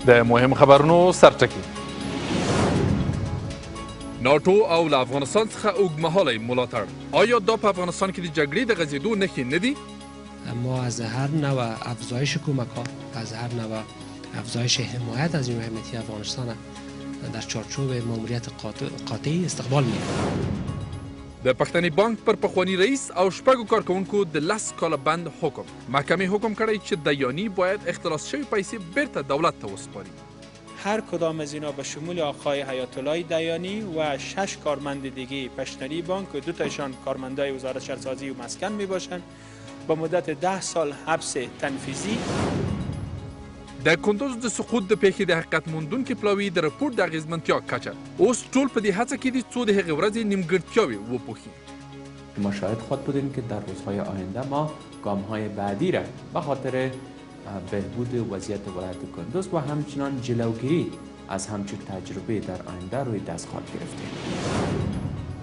د مهم خبرونو سرټکی. ناټو او له افغانستان څخه اوږدمهالی ملاتړ. آیا دا په افغانستان کې د جګړې د غځېدو نښې نه دي؟ ما از هر نوع افزایش کمک ها، از هر نوع افزایش حمایت از نیروهای امنیتی افغانستان در چارچوب ماموریت قاطع استقبال میکنیم. د پښتني بانک پر پخواني رئیس او شپږو کارکوونکو د 10 کاله بند حکم. محکمې حکم کړی چې دیاني باید اختلاس شوې پیسې بیرته دولت ته وسپاري. هر کدام از اینا به شمول آقای حیات الله دیانی و 6 کارمند دیگه پشتنی بانک که 2 تایشان کارمندای وزارت شهرسازی و مسکن می باشند با مدت 10 سال حبس تنفیذی. د کندوز د سقوط د پیښې د حقیقت موندونکي پلاوي د رپورټ د اغېزمنتیا کچه اوس ټول په دې هڅه کې دي څو د هغې ورځې نیمګړتیاوې وپوښي. ما شاهد خواهد بودیم که در روزهای آینده ما گام‌های بعدی را به خاطر بهبود وضعیت ولایت کندوز و همچنان جلوگیری از همچون تجربه در آینده روی دست خواهد گرفتیم.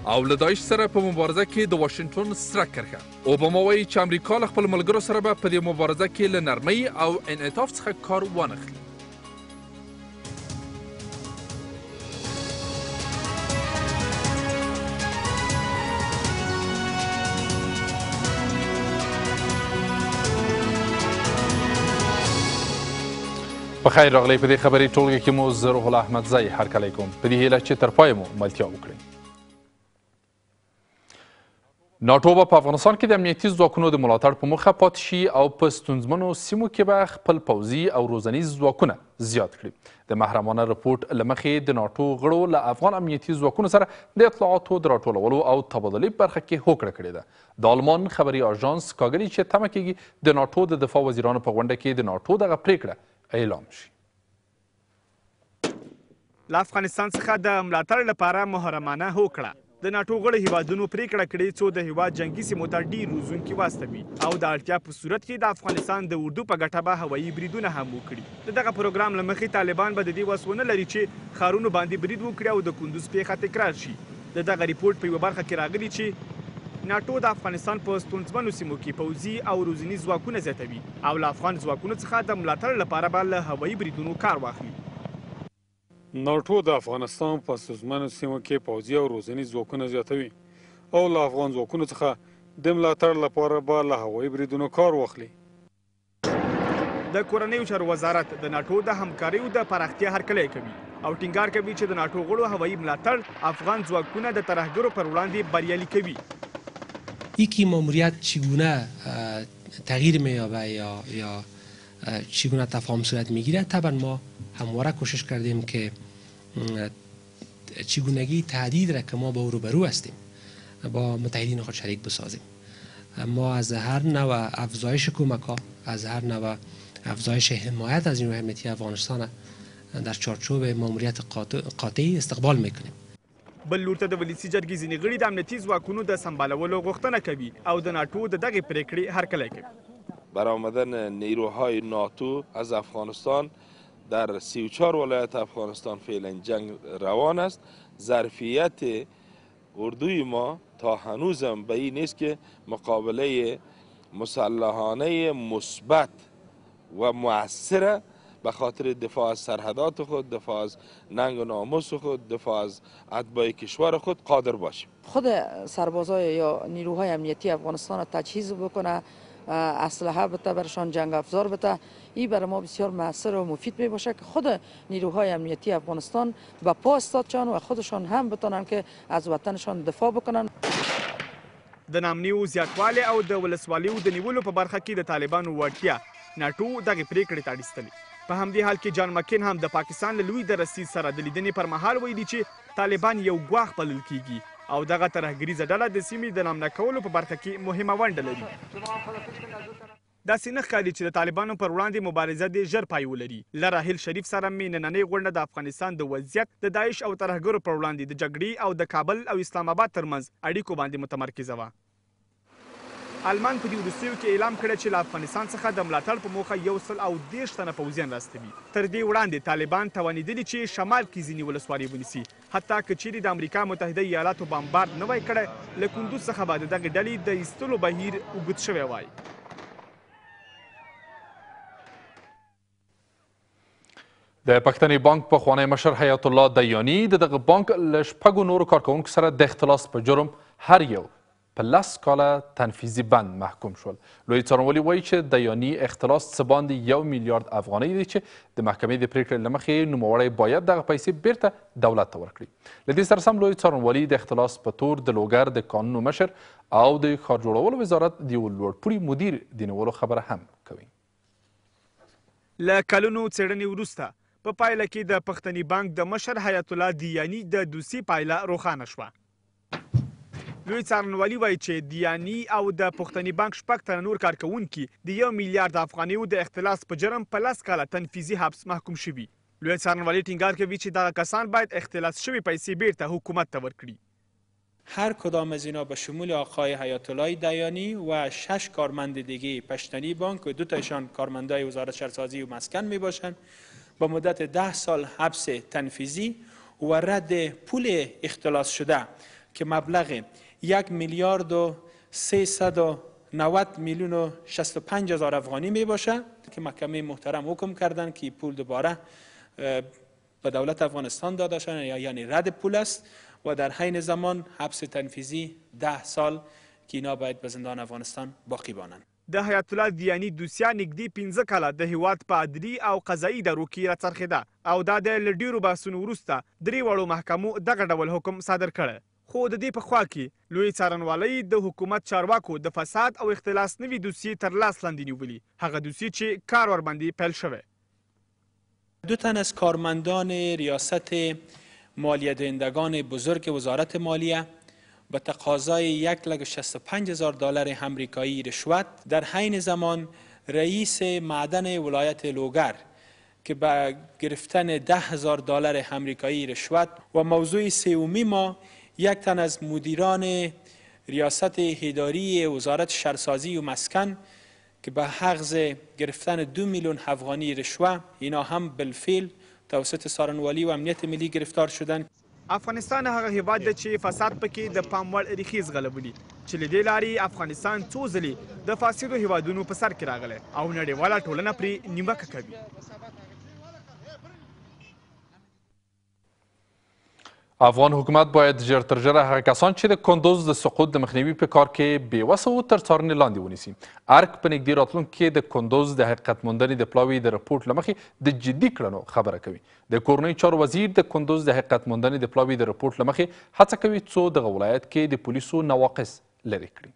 او له داعش سره په مبارزه کې د واشنګټن سره کرښه. اوباما وایي چې امریکا له خپلو ملګرو سره به په دې مبارزه کې له نرمۍ او انعطاف څخه کار وانخلي. په خیر راغلی په دې خبري ټولګه کې مو زه روح الله احمدزی هرکلی کوم، په دې هیله چې تر پایه مو ملتیا وکړئ. ناټو به په افغانستان کې د امنیتي ځواکونو د ملاتړ په موخه پاتې شي او په ستونزمنو سیمو کې به خپل پوځي او روزنیز ځواکونه زیات کړي. د محرمانه رپورټ له مخې د ناټو غړو له افغان امنیتي ځواکونو سره د اطلاعاتو د راټولولو او تبادلې برخه کې هوکړه کړې ده. د آلمان خبري آژانس کاږلي چې تمه کیږي د ناټو د دفاع وزیرانو په غونډه کې د ناټو دغه پرېکړه اعلام شي. له افغانستان څخه د ملاتړ لپاره محرمانه هوکړه. د ناټو غړو هیوادونو پریکړه کړې څو د هیواد جنګي سیمو ته ډیر روزونکي واستوي او د اړتیا په صورت کې د افغانستان د اردو په ګټه به هوایي بریدونه هم وکړي. د دغه پروګرام له مخې طالبان به د دې وس ونه لري چې ښارونو باندې برید وکړي او د کندوز پیښه تکرار شي. د دغه رپورټ په یوه برخه کې راغلي چې ناټو د افغانستان په ستونزمنو سیمو کې پوځي او روزنیز ځواکونه زیاتوي او له افغان ځواکونو څخه د ملاتړ لپاره به له هوایي بریدونو کار واخلي. ناټو د افغانستان په ستونزمنو سیمو کې پوځي او روزنیز ځواکونه زیاتوي او له افغان ځواکونو څخه د ملاتړ لپاره به له هوایي بریدونو کار واخلي. د کورنیو چارو وزارت د ناټو د همکاریو د پراختیا هرکلی کوي او ټینګار کوي چې د ناټو غړو هوایي ملاتړ افغان ځواکونه د ترهګرو پر وړاندې بریالي کوي. یکی ماموریت چگونه تغییر می‌یابد یا چگونه تفاهم صورت میگیرد، طبعا ما همواره کوشش کردیم که چگونگی تهدید را که ما با او روبرو هستیم با متحدین خود شریک بسازیم. ما از هر نوع افزایش کمک ها، از هر نوع افزایش حمایت از نیروهای امنیتی افغانستان در چارچوب ماموریت قاطع استقبال میکنیم. بل لور ته د ولسي جرګې ځینې غړي د امنیتي ځواکونو د سمبالولو غوښتنه کوي او د ناټو د دغې پرېکړې هرکلی کوي. برآمدن نیروهای ناتو از افغانستان در 34 ولایت افغانستان فعلا جنگ روان است. ظرفیت اردوی ما تا هنوزم به این نیست که مقابله مسلحانه مثبت و مؤثر به خاطر دفاع از سرحدات خود، دفاع از ننگ و ناموس خود، دفاع از اتباع کشور خود قادر باشیم. خود سربازای یا نیروهای امنیتی افغانستان را تجهیز بکنه، اسلحه بته، برشان جنگ افزار بته، این برای ما بسیار مؤثر و مفید می باشه که خود نیروهای امنیتی افغانستان به پا استاد و خودشان هم بتونن که از وطنشان دفاع بکنن. د نامنیو زیاتوالی او د ولسوالیو د نیولو په برخه کې د طالبانو وړتیا ناټو دغې پرېکړې ته اړ ایستلې. په همدې حال کې جان مکین هم د پاکستان له لوی درستیز سره د لیدنې پر مهال ویلي چې طالبان یو ګواښ بلل کیږي او دغه ترهګریزه ډله د سیمې د نامنه کولو په برخه کې مهمه ونډه لري. داسې نه ښکاري چې د طالبانو پر وړاندې مبارزه دې ژر پای ولري. له راحیل شریف سره مې نننۍ غونډه د افغانستان د وضعیت، د داعش او ترهګرو پر وړاندې د جګړې او د کابل او اسلام آباد ترمنځ اړیکو باندې متمرکزه وه. آلمان په دې وروستیو کې اعلام کړی چې له افغانستان څخه د ملاتړ په موخه 130 تنه پوځیان راستوي. تر دې وړاندې طالبان توانېدلي چې شمال کې ځینې ولسوالۍ ونیسي، حتی که چیرې د امریکا متحده ایالاتو بمبارد نه وای کړی، له کندوز څخه به د دغې ډلې د ایستلو بهیر اوږد شوی وای. د د پښتني بانک پخوانی مشر حیات الله دیاني د دغه بانک له 6 نورو کارکوونکو سره د اختلاس په جرم هر یو په 10 کاله تنفیذي بند محکوم شول. لوی څارنوالي وایي چې دیاني اختلاس څه باندې 1 میلیارد افغانۍ دی چې د محکمې د پرېکړې له مخې نوموړی باید دغه پیسې بیرته دولت ته ورکړي. له دې سره سم لوی څارنوالي د اختلاس په تور د لوګر د کانونو مشر او د ښار جوړولو وزارت د یو لوړپوړي مدیر د نیولو خبره هم کوي. له کلونو څېړنې وروسته په پایله کې د پښتني بانک د مشر حیات الله دیاني د دوسیې پایله روښانه شوه. لوی څارنوالي وایي چې دیاني او د پښتني بانک 6 تنه نور کارکوونکي د 1 میلیارد افغانیو د اختلاس په جرم په 10 کاله تنفیذي حبس محکوم شوي. لوی څارنوالي ټینګار کوي چې دغه کسان باید اختلاس شوې پیسې بیرته حکومت ته ورکړي. هر کدام از اینا به شمول آقای حیات الله دیانی و 6 کارمند دیگه پشتنی بانک و 2 تایشان کارمندای وزارت شهرسازی و مسکن می باشند با مدت 10 سال حبس تنفیذی و رد پول اختلاس شده که مبلغ 1,390,065,000 افغانی می باشه که محکمه محترم حکم کردند که پول دوباره به دولت افغانستان داده شده، یعنی رد پول است و در حین زمان حبس تنفیذی 10 سال که اینا باید به زندان افغانستان باقی بانند. د حیات الله دیاني دوسیه نږدې 5 کاله د هیواد په عدلي او قضایي ادارو کې راڅرخېده او دا د له ډېرو بحثونو وروسته 3 واړو محکمو دغه ډول حکم صادر کړی. خو د دې په خوا کې لوی څارنوالۍ د حکومت چارواکو د فساد او اختلاس نوې دوسیې تر لاس لاندې نیولي، هغه دوسیې چې کار ورباندې پیل شوی. 2 تن از کارمندان ریاست مالیه دهندگان بزرگ وزارت مالیه به تقاضای 1,65,000 دلار امریکایی رشوت، در حین زمان رئیس معدن ولایت لوگر که به گرفتن 10,000 دلار امریکایی رشوت و موضوع سومی ما 1 تن از مدیران ریاست اداری وزارت شهرسازی و مسکن که به حغز گرفتن 2 میلیون افغانی رشوه، اینا هم بالفعل توسط څارنوالي و امنیت ملي گرفتار شدند. افغانستان هغه هیواد دی چې فساد پکې د پام وړ ریښې ځغلولي چې له دې لارې افغانستان څو ځلې د فاسدو هیوادونو په سر کې راغلی او نړیواله ټولنه پرې نیوکه کوي. افغان حکومت باید ژر تر ژره هغه کسان چې د کندوز د سقوط د مخنیوي په کار کې بې وسه وو تر څارنې لاندې ونیسي. ارګ په نږدې راتلونکي کې د کندوز د حقیقت موندنې د پلاوي د رپوټ له مخې د جدي کړنو خبره کوي. د کورنیو چارو وزیر د کندوز د حقیقت موندنې د پلاوي د رپوټ له مخې هڅه کوي څو دغه ولایت کې د پولیسو نواقص لرې کړي.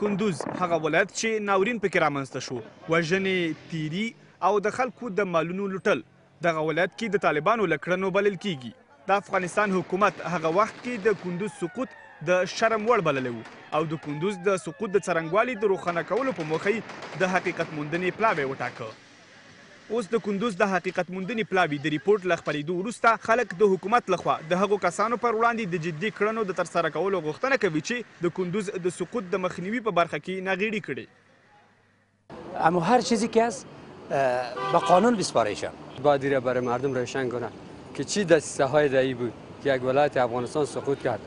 کندوز هغه ولایت چې ناورین پکې رامنځته شو، وژنې، تیري او د خلکو د مالونو لوټل دغه ولایت کې د طالبانو له کړنو بلل کیږي. د افغانستان حکومت هغه وخت کې د کندوز سقوط د شرم وړ بللی و او د کندوز د سقوط د څرنګوالي د روښانه کولو په موخه یې د حقیقت موندنې پلاوی وټاکه. اوس د کندوز د حقیقت موندنې پلاوي د ریپورټ له خپرېدو وروسته خلک د حکومت لخوا د هغو کسانو پر وړاندې د جدي کړنو د ترسره کولو غوښتنه کوي چې د کندوز د سقوط د مخنیوي په برخه کې ناغېړي کړې. اما هر چیزی که هست به قانون بسپارشان. باید را برای مردم روشن کنه که چی دسیسه های دایی بود که یک ولایت افغانستان سقوط کرد.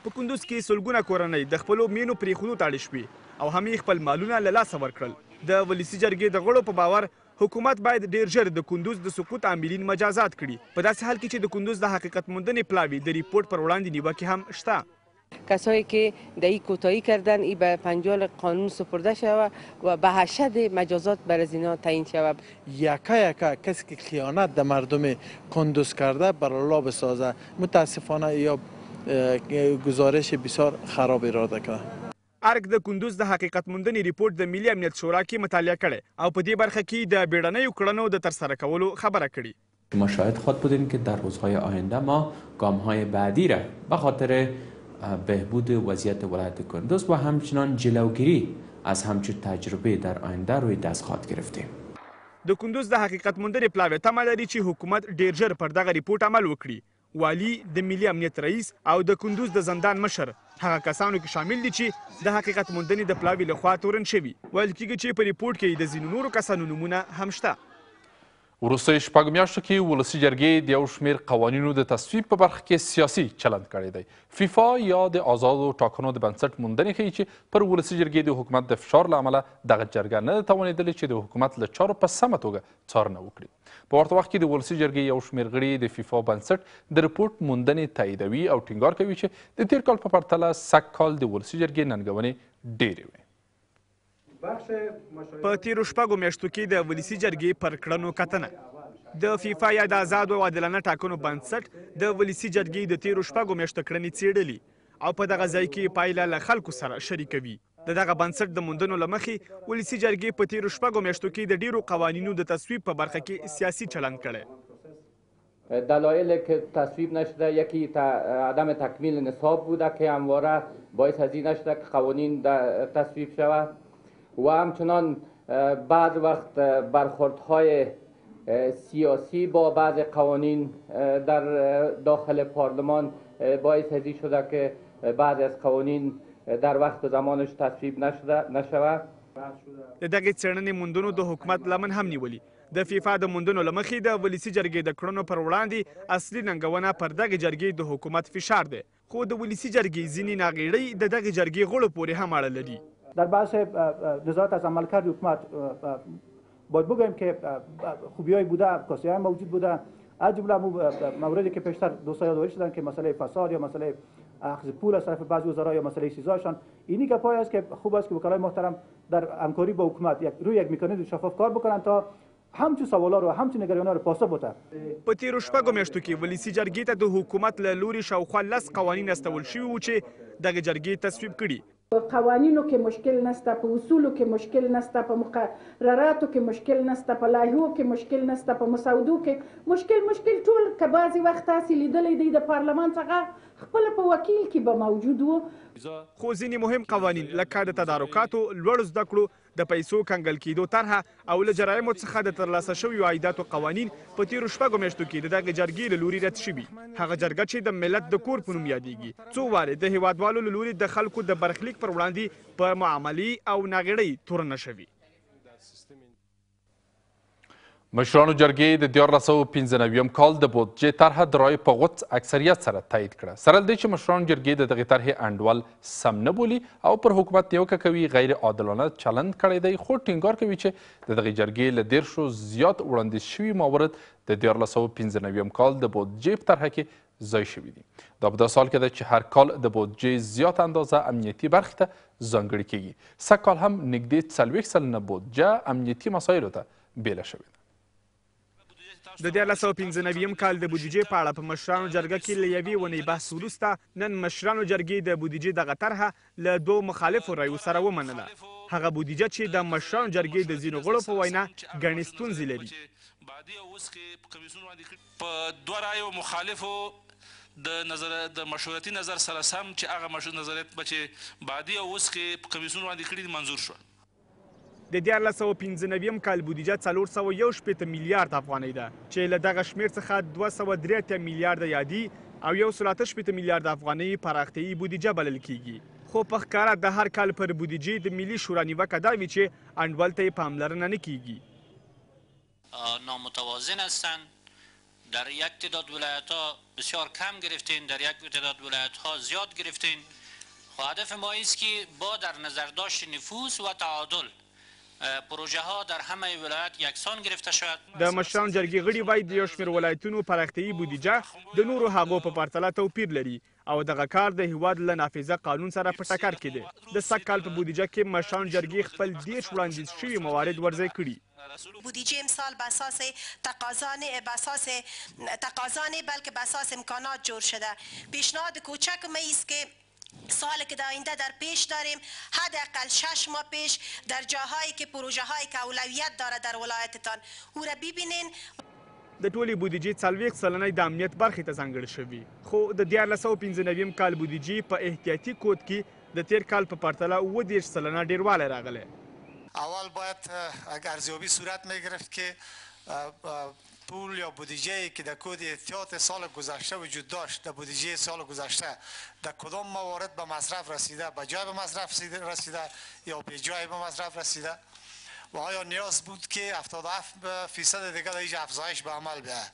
په کندوز کې سلګونه کورنۍ د خپلو مینو پرېښودو ته اړې شوې او هم یې خپل مالونه له لاسه ورکړل. د ولسي جرګې د غړو په باور حکومت باید ډېر ژر د کندوز د سقوط عاملین مجازات کړي، په داسې حال کې چې د کندوز د حقیقت موندنې پلاوي د ریپورټ پر وړاندې نیوکې هم شته. کسایی که در این کوتاهی کردن ای به پنجال قانون سپرده شود و به اشد مجازات بر از اینا تعیین شود. یکا یکا کسی که خیانت در مردم کندوز کرده بر الله بسازه. متاسفانه یا گزارش بسیار خراب اراده کرده. ارګ د کندوز د حقیقت موندنې ریپورټ د ملي امنیت شورا کې مطالعه کړی او په دې برخه کې د بیړنیو کړنو د ترسره کولو خبره کړې. شما شاهد خواهد بودیم که در روزهای آینده ما گام‌های بعدی را به خاطر بهبود وضعیت ولایت کندوز و همچنان جلوگیری از همچون تجربه در آینده روی دست خواهد گرفتیم. د کندوز د حقیقت موندنې پلاوی تمه لري چې حکومت ډېر ژر پر دغه ریپورټ عمل وکړي. والي، د ملي امنیت رئیس او د کندوز د زندان مشر هغه کسانو کې شامل دي چې د حقیقت موندنې د پلاوي لخوا تورن شوي. ویل کیږي چې په ریپورټ کې د ځینو نورو کسانو نومونه هم شته. وروستیو شپږ میاشتو کې ولسي جرګې د یو شمېر قوانینو د تصویب په برخه کې سیاسي چلند کړی دی. فیفا یا د ازادو ټاکنو د بنسټ موندنې ښیي چې پر ولسي جرګې د حکومت د فشار له امله دغه جرګه نه ده توانېدلې چې د حکومت له چارو په سمه توګه څارنه وکړي. په ورته وخت کې د ولسي جرګې یو شمېر غړي د فیفا بنسټ د رپورټ موندنې تاییدوي او ټینګار کوي چې د تېر کال په پرتله سږ کال د ولسي جرګې ننګونې ډېرې وې. په تیرو شپږو میاشتو کې د ولسي جرګې پر کړنو کتنه. د فیفا یا د ازادو او عادلانه ټاکنو بنسټ د ولسي جرګې د تیرو شپږو میاشتو کړنې څېړلي او په دغه ځای کې پایله له خلکو سره شریکوي. د دغه بنسټ د موندنو له مخې ولسي جرګې په تیرو شپږو میاشتو کې د ډیرو قوانینو د تصویب په برخه کې سیاسي چلند کړی. دلایل که تصویب نشده یکی عدم تکمیل نصاب بوده که همواره باعث از این نشده که قوانین تصویب شود و همچنان بعض وقت برخوردهای سیاسی با بعض قوانین در داخل پارلمان باعث از این شده که بعض از قوانین در وقت و زمانش تصویب نشود. د دغې څېړنې موندنو د حکومت لمن هم نیولې. د فیفا د موندنو له مخې د ولسي جرګې د کړنو پر وړاندې اصلي ننګونه پر دغې جرګې د حکومت فشار دی، خو د ولسي جرګې ځینې ناغېړۍ د دغې جرګې غړو پورې هم اړه لري. در بحث نظارت از عملکرد حکومت باید بگوییم که خوبی‌های بوده، کاسی‌های موجود بوده، از جمله موردی که پیشتر دوستان یادآوری شدن که مسئله فساد یا مسئله اخذ پول از طرف بعضی وزرا یا مسئله سزایشان، اینی گپای است که خوب است که وکلای محترم در همکاری با حکومت یک روی یک مکانیزم شفاف کار بکنن تا همچون سوالا رو همچون نگرانی‌ها رو پاسخ بده. په تیرو شپږو میاشتو کې ولسي جرګې ته د حکومت له لوري شاوخوا 10 قوانین استول شوي وو چې دغې جرګې تصویب کړي. په قوانینو کې مشکل نشته، په اصولو کې مشکل نشته، په مقرراتو کې مشکل نشته، په لایحو کې مشکل نشته، په مسودو کې مشکل ټول که بعضې وخت تاسې لیدلی دی د پارلمان څخه خپله په وکیل کې به موجود وو. خو ځینې مهم قوانین لکه د تدارکاتو، لوړو زده کړو، د پیسو کنګل کېدو طرحه او له جرایمو څخه د ترلاسه شویو عایداتو قوانین په تیرو شپږو میاشتو کې د دغې جرګې له لوري رد شوي. هغه جرګه چې د ملت د کور په نوم یادېږي څو وارې د هیوادوالو له لوري د خلکو د برخلیک پر وړاندې په معاملې او ناغېړۍ تورنه شوې. مشرانو جرګې د 1395 کال د بودجې طرحه د رایې په غوڅ اکثریت سره تایید کړه. سره له دې چې مشرانو جرګې د دغې طرحې انډول سم نه بولي او پر حکومت نیوکه کوي، غیر عادلانه چلند کړی دی، خو ټینګار کوي چې د دغې جرګې له 30 زیات وړاندیز شوي موارد د 1395 کال د بودجې په طرحه کې ځای شوي دي. دا په داسې حال کې ده چې هر کال د بودجې زیاته اندازه امنیتي برخې ته ځانګړې کیږي. سږ کال هم نږدې 40% بودجه امنیتي مسایلو ته بېله شوې ده. د 1395 کال د بودیجې په اړه په مشرانو جرګه کې له یوې اونۍ بحث وروسته نن مشرانو جرګې د بودیجې دغه طرحه له دوو مخالفو رایو سره ومنله. هغه بودیجه چې د مشرانو جرګې د ځینو غړو په وینا ګڼې ستونزې لري. په دوه رایو مخالفو د مشورتي نظر سره سم چې هغه نظریت به چې بعدي او اوس کې په کمیسیون وړاندې کړي منظور شوه. د 1395 کال بودیجه 461 میلیارد افغانۍ ده چې له دغه شمېر څخه 283 میلیارده یادي او 168 میلیارد افغانۍ پراختیایي بودیجه بلل کیږي. خو په ښکاره د هر کال پر بودیجې د ملي شورا نیوکه دا وي چې انډول ته یې پاملرنه نه کیږي. نامتوازن هستند. در یک تعداد ولایت ها بسیار کم گرفتین، در یک تعداد ولایت ها زیاد گرفتین. خو هدف ما است که با در نظر داشت نفوس و تعادل پروژه ها در همه ولایت یکسان گرفته شود. د مشرانو جرګې غړي وایي د یو شمېر ولایتونو پراختیایي بودیجه د نورو هغو په پرتله توپیر لري او دغه کار د هیواد له نافذه قانون سره په ټکر کې دی. د سږ کال په بودیجه کې مشرانو جرګې خپل 30 وړاندیز شوي موارد ورځای کړي. بودیجه امسال به اساس تقاضا نه بلکه به اساس امکانات جور شده. پیشنهاد کوچک ما است که سال که در آینده در پیش داریم حداقل 6 ماه پیش در جاهایی که پروژه هایی که اولویت داره در ولایتتان او را ببینین. د ټولې بودیجې 40% د امنیت برخې ته ځانګړې شوې، خو د 1395 کال بودیجې په احتیاطي کود کې د تیر کال په پرتله 37% ډیروالی راغلی. اول باید ارزیابی صورت میگرفت که پول یا بودجه که در کود احتیاط سال گذشته وجود داشت در بودجه سال گذشته در کدام موارد به مصرف رسیده، به جای به مصرف رسیده یا به جای به مصرف رسیده و آیا نیاز بود که 77% دیگه در اینجا افزایش به عمل بیاید؟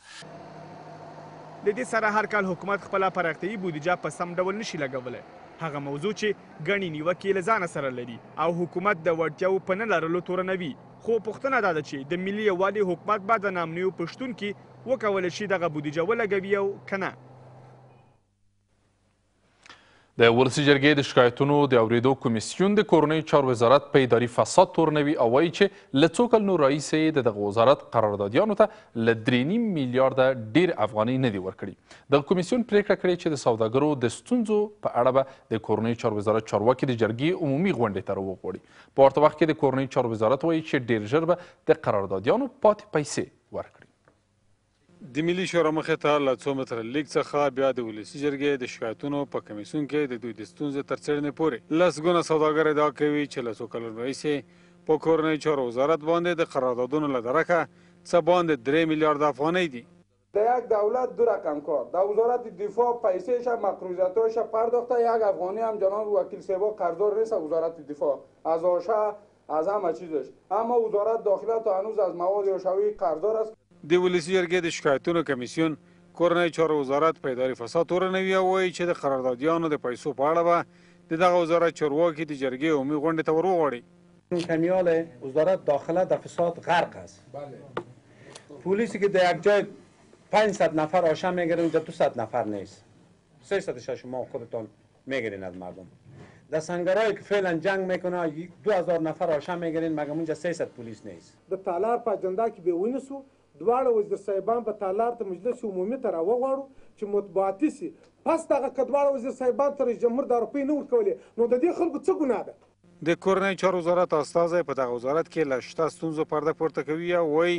له دې سره هر کال حکومت خپله پراختیايي بودیجه په سم ډول نشي لګولی، هغه موضوع چې ګڼې نیوکې له ځانه سره لري او حکومت د وړتیاوو په نه لرلو تورنوي. خو پوښتنه دا ده چې د ملي یووالي حکومت به د ناامنیو په شتون کې وکولی شي دغه بودیجه ولګوي او که نه؟ د ولسي جرګې د شکایتونو د اورېدو کمیسیون د کورنیو چارو وزارت په اداري فساد تورنوي او وایي چې له څو کلونو راهیسې یې د دغه وزارت قراردادیانو ته له 3.5 میلیارده ډېر افغانۍ نه دي ورکړي. دغه کمیسیون پرېکړه کړې چې د سوداګرو د ستونزو په اړه به د کورنیو چارو وزارت چارواکي د جرګې عمومي غونډې ته راوغواړي. په ورته وخت کې د کورنیو چارو وزارت وایي چې ډېر ژر به د قراردادیانو پاتې پیسې ورکړي. د ملي شورا مخې ته له څو متره لیک څخه بیا د ولسي جرګې د شکایتونو په کمیسیون کې د دوی د ستونزې تر څېړنې پورې لسګونه سوداګر ادعا کوي چې له څو کلونو راهیسې په کورنیو چارو وزارت باندې د قراردادونو له درکه څه باندې 3 میلیارده افغانۍ دي. در یک دولت دو رقم کار، در وزارت دفاع پیسهش مقروضاتش پرداخته، یک افغانی هم جناب وکیل صاحب قرضدار نیست وزارت دفاع از آشه از همه چیزش، اما وزارت داخله تا هنوز از مواد آشوی قرضدار است. د ولسي جرګې د شکایتونو کمیسیون کورنیو چارو وزارت په اداري فساد تورنوي او وایي چې د قراردادیانو د پیسو په اړه به د دغه وزارت چارواکي د جرګې عمومي غونډې ته وروغواړي. کمیال وزارت داخله در فساد غرق است. پلیسی که در یک جای 500 نفر آشه میگیره اونجا 200 نفر نیست، 300 شما خودتان میگیرین از مردم. در سنگرایی که فعلا جنگ میکنه 2000 نفر آشه میگیرین، مگم اونجا 300 پلیس نیست. د تالار په اجندا کې به ونیسو، دواړه وزیر صاحبان به تالار ته مجلس عمومي ته راوغواړو چې مطبوعاتي سي. پس دغه که دواړه وزیر صاحبان ته رئیس جمهور دا روپۍ نه ورکولې نو د دې خلکو څه ګناه ده؟ د کورنیو چارو وزارت استازی په دغه وزارت کې له شته ستونزو پرده پورته کوي او وایي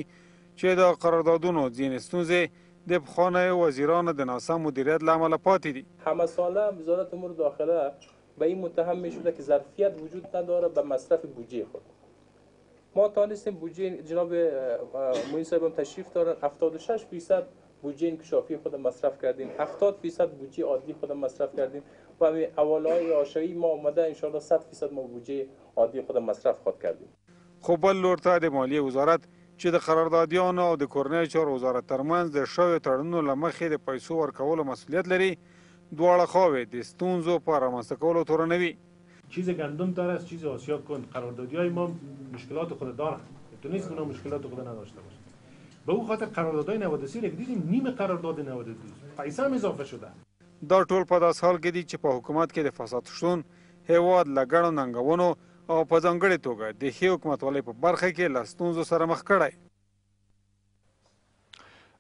چې د قراردادونو ځینې ستونزې د پخوانیو وزیرانو د ناسم مدیریت له امله پاتې دي. همه ساله وزارت امور داخله به این متهم میشده که ظرفیت وجود نداره به مصرف بودجه خود. ما تانستیم بودجه جناب معین صاحب هم تشریف دارن 76% بودجه انکشافی خود مصرف کردیم، 70% بودجه عادی خود مصرف کردیم و همین حواله‌های آشایی ما آمده انشاءالله 100% ما بودجه عادی خود مصرف خود کردیم. خو بل لور ته د مالیې وزارت چې د قراردادیانو او د کورنیو چارو وزارت ترمنځ د شویو تړونونو له مخې د پیسو ورکولو مسؤلیت لري، دواړه خواوې د ستونزو په رامنځته کولو تورنوي. چیز گندم تر است چیز آسیا کن. قراردادیای ما مشکلات خود دارن، تو نیست که مشکلات خود نداشته باشه. به او خاطر قراردادهای 93 که دیدیم نیم قرارداد 92 پیسه هم اضافه شده. دا ټول په داسې حال کې دي چې په حکومت کې د فساد شتون هیواد له ګڼو ننګونو او په ځانګړې توګه د ښې حکومتولۍ په برخه کې له ستونزو سره مخ کړی.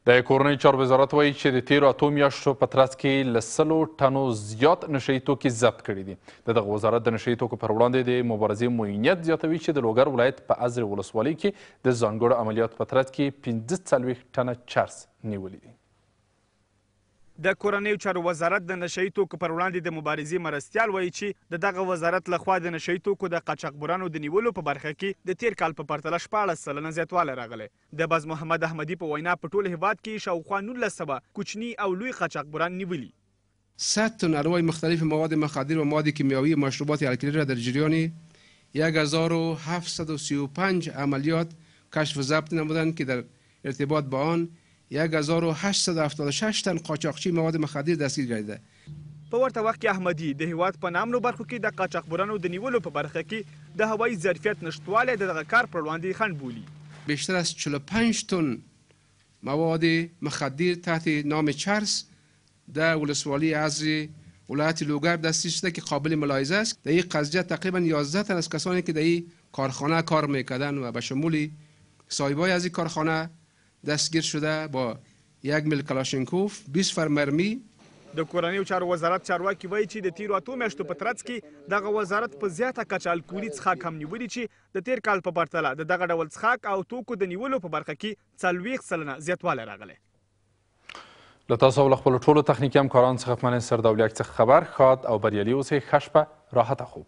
د کورنیو چارو وزارت وایي چې د تېرو 8 میاشتو په ترڅ کې له 100 ټنو زیات نشه یي توکي ضبط کړي دي. د دغه وزارت د نشه یي توکو پر وړاندې د مبارزې معینیت زیاتوي چې د لوګر ولایت په ازرې ولسوالۍ کې د ځانګړو عملیاتو په ترڅ کې 45 ټنه چرس نیولي دي. د کورنیو چارو وزارت د نشه یي توکو پر وړاندې د مبارزې مرستیال وایي چې د دغه وزارت لخوا د نشه یي توکو د قاچاقبرانو د نیولو په برخه کې د تېر کال په پرتله 16% زیاتوالی راغلی. د باز محمد احمدي په وینا په ټول هیواد کې شاوخوا 1900 کوچني او لوی قاچاقبران نیولي. 100 تن انواع مختلف مواد مخدر و مواد کیمیاوی و مشروبات الکلی را در جریان 1735 عملیات کشف و ضبط نمودند که در ارتباط با آن 1876 تن قاچاقچی مواد مخدر دستگیر گردیده. په ورته وخت کې احمدي د هیواد په نامنو برخو کې د قاچاقبرانو د نیولو په برخه کې د هوایي ظرفیت نشتوالی د دغه کار پر وړاندې خنډ بولي. بیشتر از 45 تن مواد مخدر تحت نام چرس در ولسوالی ازری ولایت لوگر دستگیر شده که قابل ملاحظه است. در این قضیه تقریبا 11 تن از کسانی که در این کارخانه کار میکردند و به شمول صاحبای از این کارخانه دستگیر شده با 1 میل کلاشینکوف 20 فرمرمی. د کورنیو چارو وزارت چارواکي وایي چې د تیرو 8 میاشتو په ترڅ کې دغه وزارت په زیاته کچه الکولي څښاک هم نیولي چې د تیر کال په پرتله د دغه ډول څښاک او توکو د نیولو په برخه کې 40% زیاتوالی راغلی. له تاسو او له خپلو ټولو تخنیکي همکارانو څخه مننه. سرداولیاک څخه خبر ښاد او بریالي اوسئ. ښه شپه، راحته خوب.